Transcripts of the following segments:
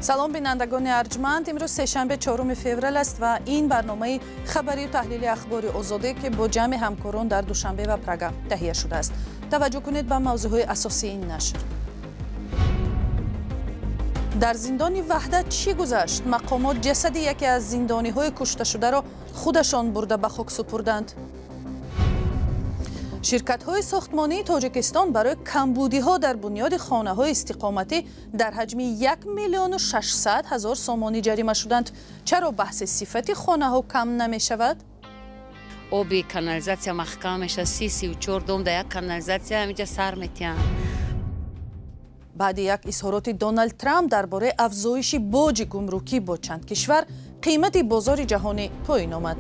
Салом, бинандагони арҷманд. Имрӯз сешанбе, 4 феврал аст ва ин барномаи хабарию таҳлили Ахбори Озодӣ, ки бо ҷамъи ҳамкорон дар Душанбе ва Прага таҳия шудааст. Таваҷҷӯҳ кунед ба мавзӯъҳои асосии ин нашр. Дар зиндони Ваҳдат чӣ гузашт? Мақомот ҷасади яке аз зиндониҳои кушташударо худашон бурда ба хок супурданд. Ширкатҳои сохтмонии Тоҷикистон барои камбудиҳо дар бунёди хонаҳои истиқоматӣ дар ҳаҷми 1 миллиону 600 ҳазор сомонӣ ҷарима шуданд. Чаро баҳси сифати хонаҳо кам намешавад? Оби канализатсия маҳкам мешавад, 34 дом дар як канализатсия ҳаминҷа сар метиҳанд. Баъди як изҳороти Доналд Трамп дар бораи афзоиши боҷи гумрукӣ бо чанд кишвар, қимати бозори ҷаҳонӣ поин омад.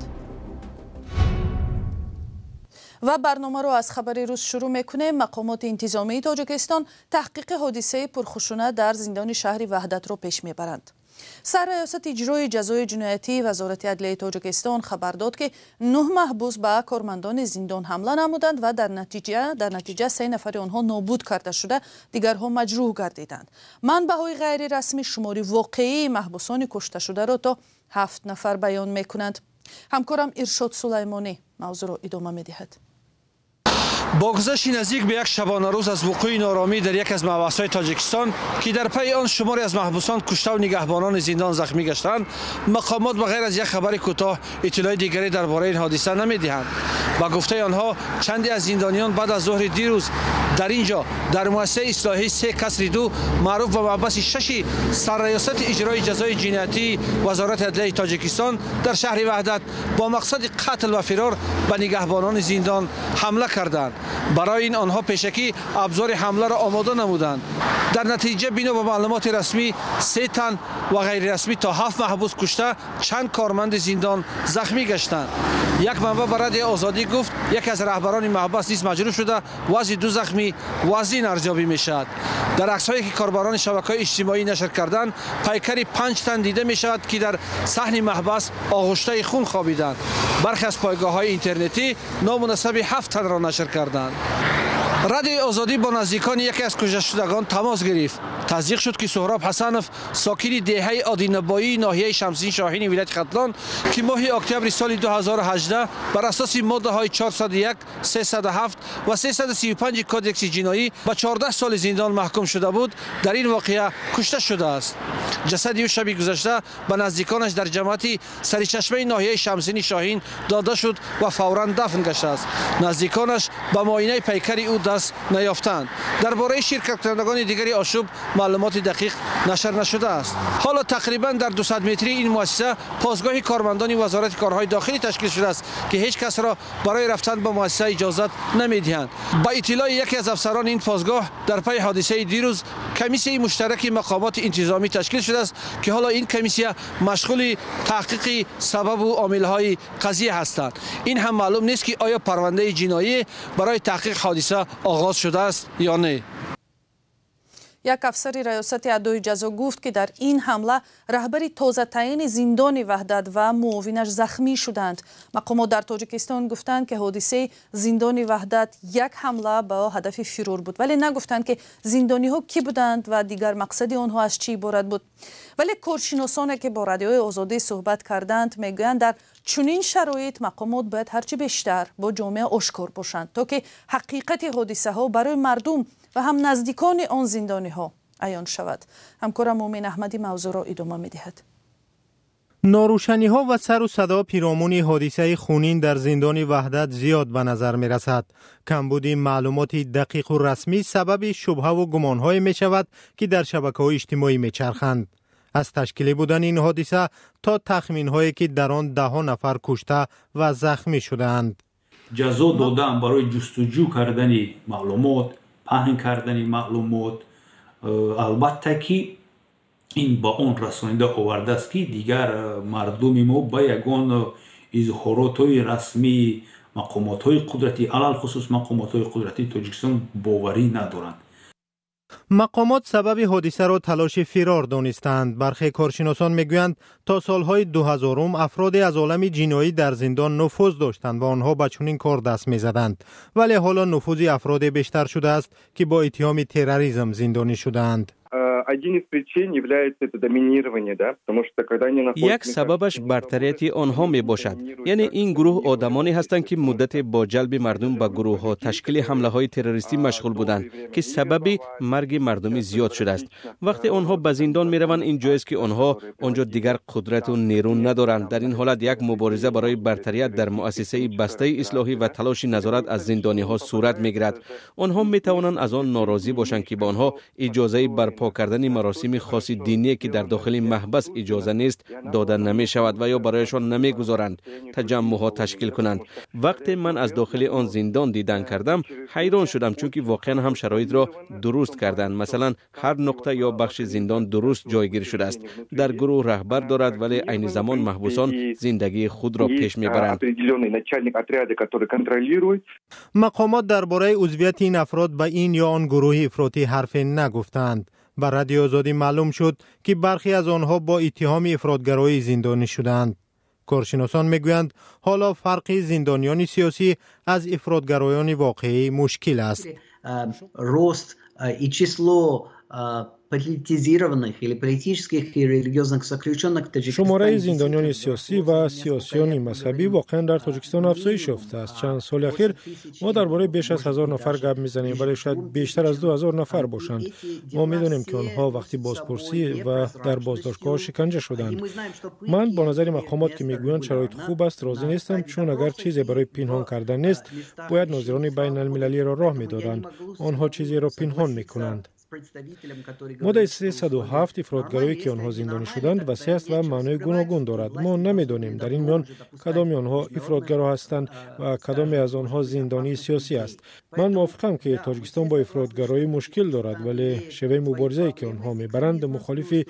Ва барномаро аз хабари рӯз шурӯъ мекунем. Мақомоти интизомии Тоҷикистон таҳқиқи ҳодисаи пурхушунат дар зиндони шаҳри Ваҳдатро пеш мебаранд. Сарраёсати иҷрои ҷазои ҷиноятии Вазорати адлияи Тоҷикистон хабар дод, ки нӯҳ маҳбус ба кормандони зиндон ҳамла намуданд ва дар натиҷа се нафари онҳо нобуд карда шуда, дигарҳо маҷрӯҳ гардиданд. Манбаъҳои ғайрирасмӣ шумори воқеии маҳбусони кушташударо то ҳафт нафар баён мекунанд. Ҳамкорам Иршод Сулаймонӣ мавзӯъро идома медиҳад. Бо гузашти наздик ба як шабонарӯз аз вуқӯи нооромӣ дар яке аз маҳбасҳои Тоҷикистон, ки дар пайи он шуморе аз маҳбусон куштаву нигаҳбонони зиндон захмӣ гаштанд, мақомот ба ғайр аз як хабари кӯтоҳ иттилои дигаре дар бораи ин ҳодиса намедиҳанд. Ба гуфтаи онҳо, чанде аз зиндониён баъд аз зуҳри дирӯз дар ин ҷо, дар муассисаи ислоҳии 3-2, маъруф ба маҳбаси шаши Сарраёсати иҷрои ҷазои ҷиноятии Вазорати адлияи Тоҷикистон дар шаҳри Ваҳдат, бо мақсади қатл ва фирор ба нигаҳбонони зиндон ҳамла карданд. Барои ин онҳо пешакӣ абзори ҳамларо омода намуданд. Дар натиҷа, бино ба маълумоти расмӣ, се тан ва ғайрирасмӣ то ҳафт маҳбус кушта, чанд корманди зиндон захмӣ гаштанд. Як манбаъ ба Радиои Озодӣ гуфт, яке аз раҳбарони маҳбас низ маҷрӯҳ шуда, вазъи ду захмӣ вазнин арзёбӣ мешавад. Дар аксҳое, ки корбарони шабакаҳои иҷтимоӣ нашр карданд, пайкари панҷ тан дида мешавад, ки дар саҳни маҳбас оғуштаи хун хобиданд. Бархе аз пойгоҳҳои интернетӣ ному насаби ҳафт танро нашр карданд. Радиои Озодӣ бо наздикони яке аз кушташудагон тамос гирифт. Тасдиқ шуд, ки Суҳроб Ҳасанов, сокини деҳаи Одинабоии ноҳияи Шамсиддин Шоҳини вилояти Хатлон, ки моҳи октябри соли 2018 бар асоси моддаҳои 401, 307 ва 335 Кодекси ҷиноӣ ба 14 соли зиндон маҳкум шуда буд, дар ин воқеа кушта шудааст. Ҷасади ӯ шаби гузашта ба наздиконаш дар ҷамоати Саричашмаи ноҳияи Шамсиддини Шоҳин дода шуд ва фавран дафн гаштааст. Наздиконаш ба муоинаи пайкари ӯ даст наёфтанд. Дар бораи ширкаткунандагони дигари ошӯб маълумоти дақиқ нашр нашудааст. Ҳоло тақрибан дар 200 метрии ин муассиса посгоҳи кормандони Вазорати корҳои дохилӣ ташкил шудааст, ки ҳеҷ касро барои рафтан ба муассиса иҷозат намедиҳанд. Ба иттилои яке аз афсарони ин посгоҳ, дар пайи ҳодисаи дирӯз комиссияи муштараки мақомоти интизомӣ ташкил шудааст, ки ҳоло ин комиссия машғули таҳқиқи сабабу омилҳои қазия ҳастанд. Ин ҳам маълум нест, ки оё парвандаи ҷиноӣ барои таҳқиқи ҳодиса оғоз шудааст ё не. Як афсари раёсати адои ҷазо гуфт, ки дар ин ҳамла раҳбари тозатаъини зиндони Ваҳдат ва муовинаш захмӣ шуданд. Мақомот дар Тоҷикистон гуфтанд, ки ҳодисаи зиндони Ваҳдат як ҳамла ба ҳадафи фирор буд, вале нагуфтанд, ки зиндониҳо кӣ буданд ва дигар мақсади онҳо аз чӣ иборат буд. Вале коршиносоне, ки бо Радиои Озодӣ суҳбат карданд, мегӯянд, дар чунин шароит мақомот бояд ҳарчи бештар бо ҷомеа ошкор бошанд, то ки ҳақиқати ҳодисаҳо барои мардум ва ҳам наздикони он зиндониҳо аён шавад. Ҳамкорам Муъмин Аҳмадӣ мавзӯъро идома медиҳад. Норӯшаниҳо ва сару садо пиромуни ҳодисаи хунин дар зиндони Ваҳдат зиёд ба назар мерасад. Камбуди маълумоти дақиқу расмӣ сабаби шубҳаву гумонҳое мешавад, ки дар шабакаҳои иҷтимоӣ мечарханд, аз ташкилӣ будани ин ҳодиса то тахминҳое, ки дар он даҳҳо нафар кушта ва захмӣ шудаанд. Ҷазо додан барои ҷустуҷӯ кардани маълумот, паҳн кардани маълумот, албатта ки ин ба он расонида овардааст, ки дигар мардуми мо ба ягон изҳоротҳои расмии мақомотҳои қудратӣ, алалхусус мақомотҳои қудратии Тоҷикистон, боварӣ надоранд. Мақомот сабаби ҳодисаро талоши фирор донистаанд. Бархе коршиносон мегӯянд, то солҳои 2000-ум афроде аз олами ҷиноӣ дар зиндон нуфуз доштанд ва онҳо ба чунин кор даст мезаданд, вале ҳоло нуфузи афроде бештар шудааст, ки бо иттиҳоми терроризм зиндонӣ шудаанд. Один из причин является это доминирование, да, потому что когда они находятся. Як сабабаш бартарияти онҳо мебошад. Яъне ин гурӯҳ одамоне ҳастанд, ки муддате бо ҷалби мардум ба гурӯҳҳо, ташкили ҳамлаҳои террористӣ машғул буданд, ки сабаби марги мардуми зиёд шудааст. Вақте онҳо ба зиндон мераванд, ин ҷоест, ки онҳо он ҷо дигар қудрату нерӯ надоранд. Дар ин ҳолат як мубориза барои бартарият дар муассисаи бастаи ислоҳӣ ва талоши назорат аз зиндониҳо сурат мегирад. Онҳо метавонанд аз он норозӣ бошанд, ки ба онҳо иҷозаи барпо кардани маросими хоси диние, ки дар дохили маҳбас иҷоза нест, дода намешавад ва ё барояшон намегузоранд таҷаммуъҳо ташкил кунанд. Вақте ман аз дохили он зиндон дидан кардам, ҳайрон шудам, чунки воқеан ҳам шароитро дуруст карданд. Масалан, ҳар нуқта ё бахши зиндон дуруст ҷойгир шудааст, дар гурӯҳ раҳбар дорад, вале айни замон маҳбусон зиндагии худро пеш мебаранд. Мақомот дар бораи узвияти ин афрод ба ин ё он гурӯҳи ифротӣ ҳарфе нагуфтанд. Ба Радиои Озодӣ маълум шуд, ки бархе аз онҳо бо иттиҳоми ифротгароӣ зиндонӣ шуданд. Коршиносон мегӯянд, ҳоло фарқи зиндониёни сиёсӣ аз ифротгароёни воқеӣ мушкил аст. Рост и число политизированных или политических и религиозных заключенных в Таджикистане. Шумораи зиндониёни сиёсӣ ва сиёсиёни мазҳабӣ воқеан дар Тоҷикистон афзоиш ёфтааст. Чанд соли ахир мо дар бораи беш аз 1000 нафар гап мезанем, вале шояд бештар аз 2000 нафар бошанд. Мо медонем, ки онҳо вақти бозпурсӣ ва дар боздоштгоҳ шиканҷа шуданд. Ман бо назари мақомот, ки мегӯянд шароит хуб аст, розӣ нестам, чун агар чизе барои пинҳон кардан нест, бояд нозирони байналмилалиро роҳ медоданд. Онҳо чизеро пинҳон мекунанд. Моддаи 307 ифротгароӣ, ки онҳо зиндонӣ шуданд, васеъ аст ва маънои гуногун дорад. Мо намедонем, дар ин миён кадоми онҳо ифротгаро ҳастанд ва кадоме аз онҳо зиндонии сиёсӣ аст. Ман мувофиқам, ки Тоҷикистон бо ифротгароӣ мушкил дорад, вале шеваи муборизае, ки онҳо мебаранд, мухолифи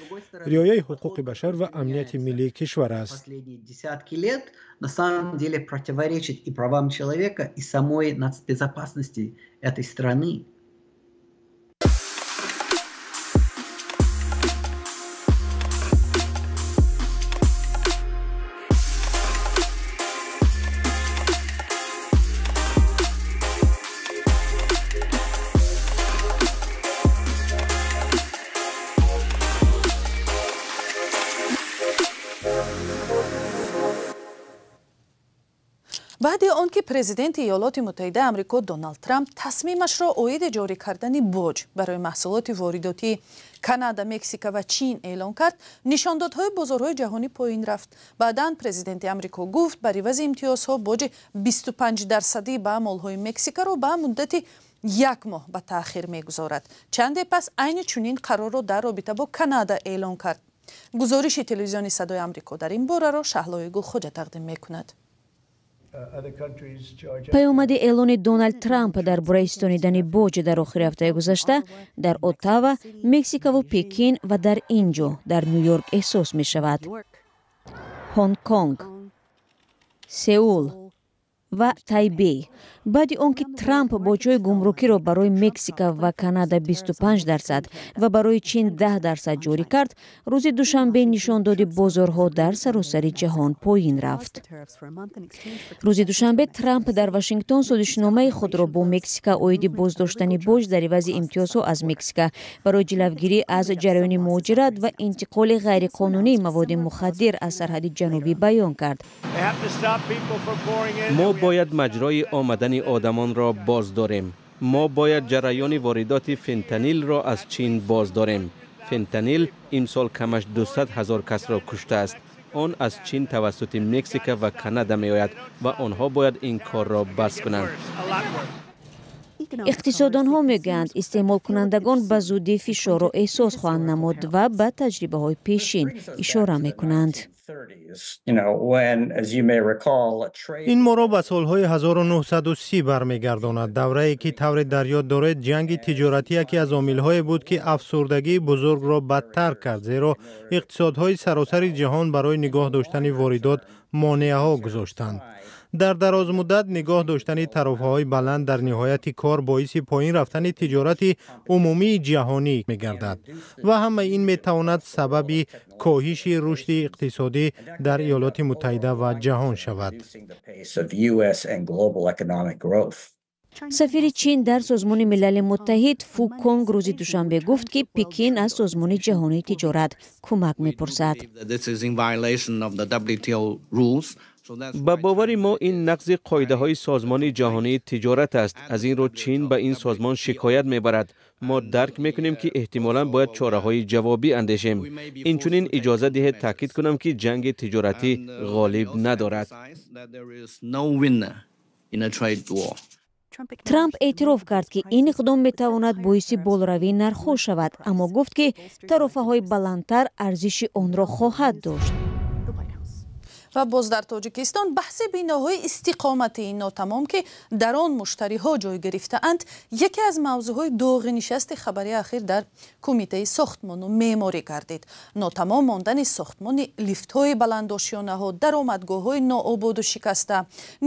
риояи ҳуқуқи башар ва амнияти миллии кишвар аст. На самом деле противоречит и правам человека, и самой нацбезопасности этой страны. Баъди он ки президенти Иёлоти Муттаҳидаи Амрико Доналд Трамп тасмимашро оиди ҷорӣ кардани боҷ барои маҳсулоти воридотии Канада, Мексика ва Чин эълон кард, нишондодҳои бозорҳои ҷаҳонӣ поин рафт. Баъдан президенти Амрико гуфт, бар ивази имтиёзҳо боҷи 25-дарсадӣ ба молҳои Мексикаро ба муддати як моҳ ба таъхир мегузорад. Чанде пас айни чунин қарорро дар робита бо Канада эълон кард. Гузориши телевизиони Садои Амрико дар ин бораро Шаҳлои Гулхоҷа тақдим мекунад. Паёмади эълони Доналд Трамп дар бораи истонидани боҷ дар охири ҳафтаи гузашта дар Оттава, Мексикаву Пекин ва дар ин ҷо дар Ню-Йорк эҳсос мешавад. Ҳонконг, Сеул ва Тайбей. Баъди он ки Трамп боҷҳои гумрукиро барои Мексика ва Канада 25% ва барои Чин 10% ҷорӣ кард, рӯзи душанбе нишондоди бозорҳо дар саросари ҷаҳон поин рафт. Рӯзи душанбе Трамп дар Вашингтон созишномаи худро бо Мексика оиди боздоштани боҷ дар ивази имтиёзҳо аз Мексика барои ҷилавгирӣ аз ҷараёни муҳоҷират ва интиқоли ғайриқонунии маводи мухаддир аз сарҳади ҷанубӣ баён кард. Мо бояд маҷрои омадани одамонро боз дорем. Мо бояд ҷараёни воридоти фентанилро аз Чин боз дорем. Фентанил имсол камаш 200 ҳазор касро куштааст. Он аз Чин тавассути Мексика ва Канада меояд ва онҳо бояд ин корро бас кунанд. Иқтисодонҳо мегӯянд, истеъмолкунандагон ба зудӣ фишорро эҳсос хоҳанд намуд ва ба таҷрибаҳои пешин ишора мекунанд. Ин моро ба солҳои 1930 бармегардонад, даврае ки, тавре дар ёд доред, ҷанги тиҷоратӣ яке аз омилҳое буд, ки афсурдагии бузургро бадтар кард, зеро иқтисодҳои саросари ҷаҳон барои нигоҳ доштани воридот монеаҳо гузоштанд. Дар дарозмуддат нигоҳ доштани тарофаҳои баланд дар ниҳояти кор боиси поин рафтани тиҷорати умумии ҷаҳонӣ мегардад ва ҳамаи ин метавонад сабаби коҳиши рушди иқтисодӣ дар Иёлоти Муттаҳида ва ҷаҳон шавад. Сафири Чин дар Созмони Милали Муттаҳид Фу Конг рӯзи душанбе гуфт, ки Пекин аз Созмони Ҷаҳонии Тиҷорат кӯмак мепурсад. Ба бовари мо, ин нақзи қоидаҳои Созмони Ҷаҳонии Тиҷорат аст. Аз ин рӯ Чин ба ин созмон шикоят мебарад. Мо дарк мекунем, ки эҳтимолан бояд чораҳои ҷавобӣ андешем. Инчунин иҷоза диҳед таъкид кунам, ки ҷанги тиҷоратӣ ғолиб надорад. Трамп эътироф кард, ки ин иқдом метавонад боиси болоравии нархҳо шавад, аммо гуфт, ки тарофаҳои баландтар арзиши онро хоҳад дошт. Ва боз дар Тоҷикистон баҳси биноҳои истиқоматии нотамом, ки дар он муштариҳо ҷой гирифтаанд, яке аз мавзӯъҳои доғи нишасти хабари ахир дар Кумитаи сохтмону меъморӣ гардид. Нотамом мондани сохтмони лифтҳои баландошёнаҳо, даромадгоҳҳои ноободу шикаста,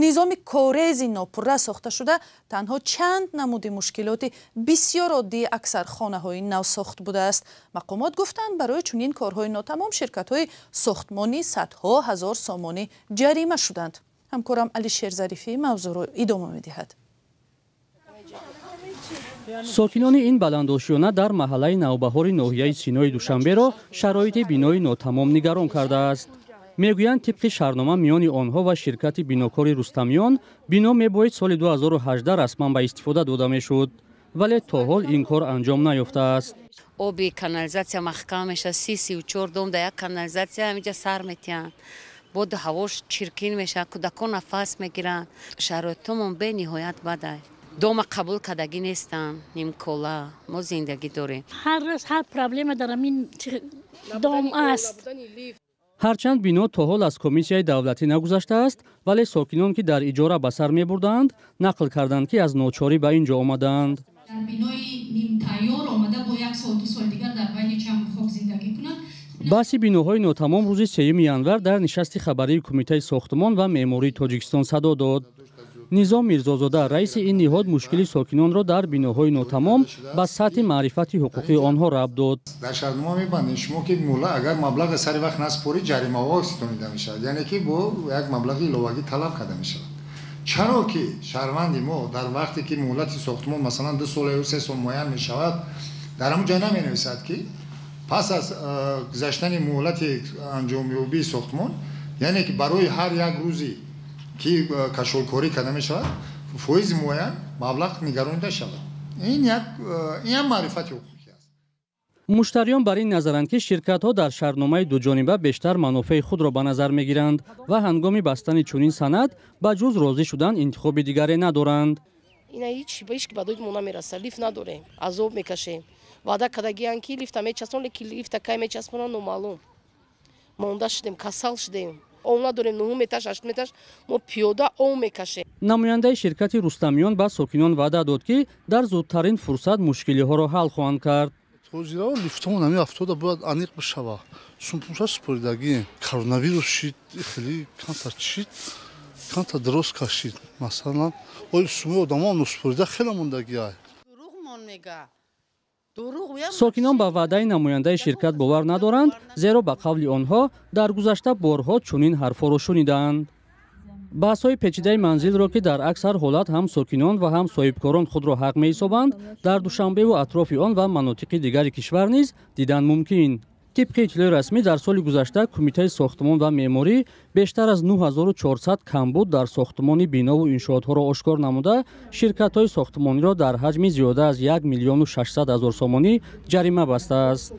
низоми корези нопурра сохта шуда танҳо чанд намуди мушкилоти бисёр оддии аксар хонаҳои навсохт будааст. Мақомот гуфтанд, барои чунин корҳои нотамом ширкатҳои сохтмонӣ садҳо ҳазор сомонӣ ҷарима шуданд. Ҳамкорам Алишер Зарифӣ мавзӯъро идома медиҳад. Сокинони ин баландошёна дар маҳаллаи Навбаҳори ноҳияи Синои Душанберо шароити бинои нотамом нигарон кардааст. Мегӯянд, тибқи шартнома миёни онҳо ва ширкати бинокори Рустамиён бино мебоид соли 2018 расман ба истифода дода мешуд, вале то ҳол ин кор анҷом наёфтааст. Оби канализатсия маҳкам мешавад, 34 дом дар як канализатсия ҳаминҷа сар метиҳанд. Боду ҳавош чиркин мешавад, кӯдакон нафас мегиранд. Шароитомон бениҳоят бад аст. Дома қабул кардагӣ нестанд, нимкола мо зиндагӣ дорем. Ҳар рӯз ҳар проблема дар ҳамин дом аст. Ҳарчанд бино то ҳол аз комиссияи давлатӣ нагузаштааст, вале сокинон, ки дар иҷора ба сар мебурдаанд, нақл карданд, ки аз ночорӣ ба ин ҷо омадаанд. Дар бинои нимтайёр омада бо як сол, ду соли дигар дар байни чангу хок зиндагӣ кунанд. Баҳси биноҳои нотамом рӯзи 3 январ дар нишасти хабарии Кумитаи сохтмон ва меъмории Тоҷикистон садо дод. Низом Мирзозода, раиси ин ниҳод, мушкили сокинонро дар биноҳои нотамом ба сатҳи маърифати ҳуқуқии онҳо рабт дод. Дар шартнома мебандем шумо, ки агар маблағи сари вақт насупорӣ, ҷаримаҳо ситонида мешавад, яъне ки бо як маблағи иловагӣ талаб карда мешавад. Чаро ки шаҳрванди мо дар вақте ки муҳлати сохтмон масалан 2 сол ё 3 сол муайян мешавад, дар ҳамон ҷой наменависад, ки пас аз гузаштани муҳлати анҷомёбии сохтмон, яъне ки барои ҳар як рӯзи ки кашолкорӣ карда мешавад, фоизи муайян маблағ нигаронида шавад. Ин як маърифати ҳуқуқӣ аст. Муштариён бар ин назаранд, ки ширкатҳо дар шартномаи дуҷониба бештар манофеи худро ба назар мегиранд ва ҳангоми бастани чунин санад ба ҷуз розӣ шудан интихоби дигаре надоранд. Ина ҳеч ба ҳеч ки ба доди мо намерасад, лифт надорем, азоб мекашем. Ваъда кардагиянд, ки лифта мечаспонанд, лекин лифта кай мечаспонанд номаълум. Монда шудем, касал шудем. Об надорем, 9 этаж, 8 этаж мо пиёда об мекашем. Намояндаи ширкати Рустамиён ба сокинон ваъда дод, ки дар зудтарин фурсат мушкилиҳоро ҳал хоҳанд кард. Ҳозирао лифтомон ҳамин ҳафтода бояд аниқ бишава. Сумпумша супоридагӣ. Коронавирус шид, хеле камтар чид, камтар дароз кашид. Масалан, ои сумои одамон носупорида хеле мондагиай. Дурӯғмон мега. Сокинон ба ваъдаи намояндаи ширкат бовар надоранд, зеро ба қавли онҳо дар гузашта борҳо чунин ҳарфҳоро шунидаанд. Баҳсҳои печидаи манзилро, ки дар аксар ҳолат ҳам сокинон ва ҳам соҳибкорон худро ҳақ меҳисобанд, дар Душанбеву атрофи он ва манотиқи дигари кишвар низ дидан мумкин. Тибқи иттилои расмӣ, дар соли гузашта Кумитаи сохтмон ва меъморӣ бештар аз 9400 камбуд дар сохтмони бинову иншоотҳоро ошкор намуда, ширкатҳои сохтмониро дар ҳаҷми зиёда аз 1 600 000 сомонӣ ҷарима бастааст.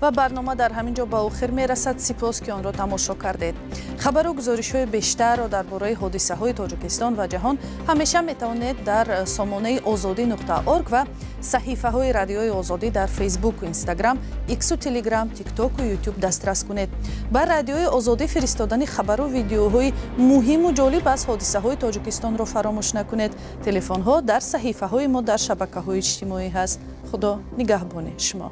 Ва барнома дар ҳамин ҷо ба охир мерасад. Сипос, ки онро тамошо кардед. Хабару гузоришҳои бештарро дар бораи ҳодисаҳои Тоҷикистон ва ҷаҳон ҳамеша метавонед дар сомонаи озодӣ.орг ва саҳифаҳои Радиои Озодӣ дар Фейсбуку Инстаграм, Иксу Телеграм, Тиктоку Ютуб дастрас кунед. Ба Радиои Озодӣ фиристодани хабару видеоҳои муҳиму ҷолиб аз ҳодисаҳои Тоҷикистонро фаромӯш накунед. Телефонҳо дар саҳифаҳои мо дар шабакаҳои иҷтимоӣ ҳаст. Худо нигаҳбони шумо.